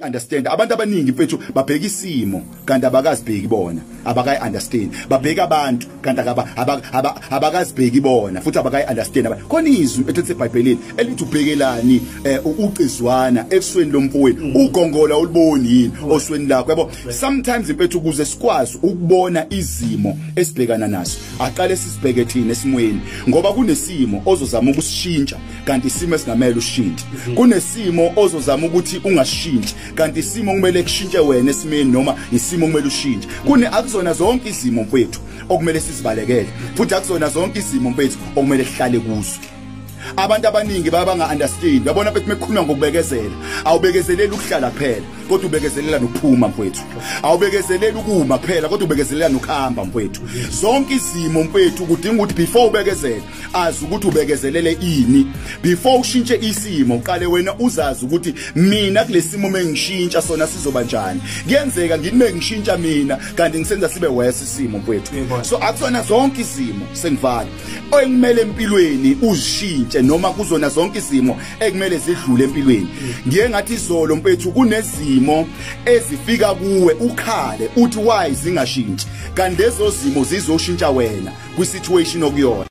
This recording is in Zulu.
Understand, abantu abaningi mfethu babheka isimo kanti abakazibheki bona, abakayi understand. Babheka abantu kanti abakazibheki bona futhi abakayi understand. Khona izwi mfethu eseBhayibhelini elithi ubhekelani ucizwana ebusweni lomfowenu, ugongola uliboni yini osweni lakho, yabo. Sometimes mfethu ukuze sikwazi ukubona izimo esibhekana naso, aqale sisibheke thina esimweni, ngoba kunesimo ozozama ukusishintsha kanti isimo esingamele ushintshe, kunesimo ozozama ukuthi ungashintshi kanti isimo kumele kushintshe wena esimeni, noma isimo kumele ushintshe. Kune akuzona zonke izimo mfethu okumele sizibalekele, futhi akuzona zonke izimo mfethu okumele sihlale kuzo. Abantu abaningi baba understand, uyabona mfethu, mekukhulunywa ngokubekezela, awubekezeleli ukuhlala kuphela, kodwa ubekezelela nokuphuma mfethu. Awubekezeleli ukuma kuphela, kodwa ubekezelela nokuhamba mfethu. Zonke izimo mfethu kudinga ukuthi before ubekezele azi ukuthi ubekezelele ini. Before ushintshe isimo, uqale wena uzazi ukuthi mina kulesimo mengishintsha sona sizoba njani. Kuyenzeka ngimi ngishintsha mina kanti ngisenza sibe worse isimo mfethu. So akuzona zonke izimo, sengivala, okumele empilweni uzishintshe, noma kuzona zonke izimo ekumele zidlule empilweni. Ngiye ngathi izolo mfethu, kunezimo ezifika kuwe ukhale uthi why zingashintshi, kanti lezo zimo zizoshintsha wena kwi-situation okuyona.